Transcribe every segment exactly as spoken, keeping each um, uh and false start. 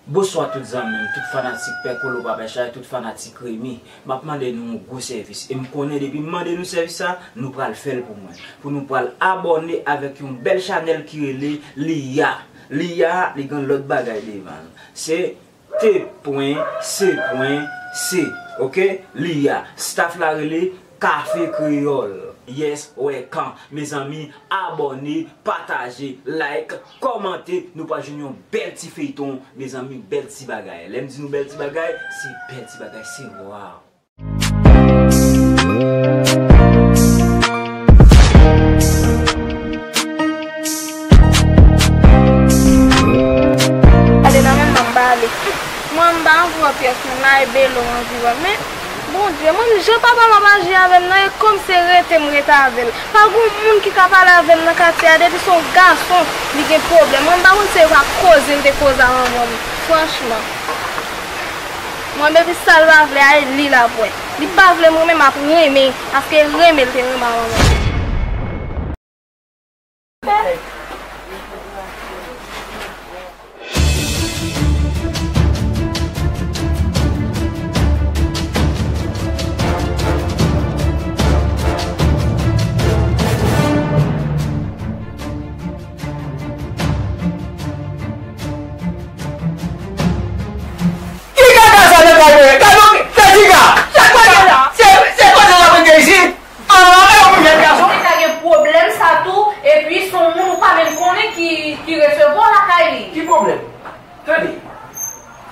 Bonswa tout zanmi m, tout fanatik Pè Kolo Papa Chay, tout fanatik Remy. M ap mande nou yon gwo sèvis. E m konnen depi m mande nou sèvis sa, nou pral fè l pou mwen. Pou nou pral abòne avèk yon bèl chanèl ki rele Liya. Liya, li gen lòt bagay devan l. Se T pwen C pwen C, oke? Liya. Staff la rele Kafe Kreyòl. Yes, wè kan. Mezanmi, abòne, pataje, like, kòmante. Nou pral jwenn yon bèl ti feyton. Mezanmi, bèl ti bagay. Lè m di nou bèl ti bagay, se bèl ti bagay, se waw. Gade nan men m, m ap bale. Mwen, m pa anvi wè pyès moun la, e Belo m anvi wè. Men, Bondye, mwen, jan papa m ap aji avè m nan, e kòmsi se rete m rete avè l. Pa gon moun ki ka pale avè m nan katye a, depi se yon gason, li gen pwoblèm. Mwen, m pa konn se pa koze l te koze a manman m. Franchman. Mwen, depi sa l pa vle a, e li l ap wè. Li pa vle m renmen, m ap renmen, paske renmen l te renmen a manman m. Ki kaka sa nan kay mwen? Gade yon tètika! Se kote la? Se, se kote la mwen gen isi? Ah, e yon jèn gason. Li ta gen pwoblèm sa tou, epi se yon moun ou pa menm konnen ki, ki resevwa w lakay li. Ki pwoblèm? Tande.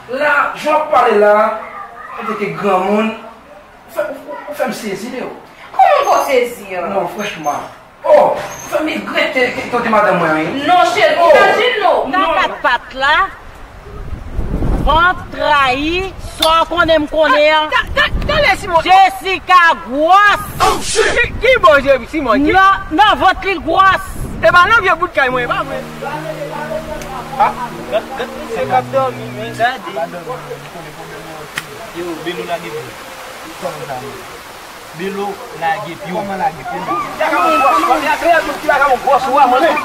La, jan w ap pale la, an tanke granmoun, ou fè, ou, ou, ou fè m sezi, Leo. Kòman w fè w sezi an? Non, franchman. Oh, fè m regrete ke, ke w te madanm mwen, wi. Non, cheri, imajine w. Nan kat pat la, vant, trayi, sa w konnen m konnen an. Tande, Simon. Jessica gwòs. Ki, ki bò Simon? Nan, nan vant li l gwòs. E pa nan vye bout kay mwen, e pa vre. Ah, gad, gad, se k ap dòmi, men gade. Yo, Belo lage pye. Belo lage pye. Kòman lage pye? Vagabon gwòs, vagabon gwòs ou a, mwen, hein?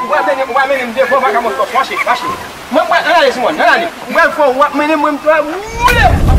Ou pral mennen, ou pral mennen m devan vagabon gwòs, mache, mache. Mwen, mwen, ann ale, Simon, ann ale. Mwen, fò w ap mennen mwen, m pral woule.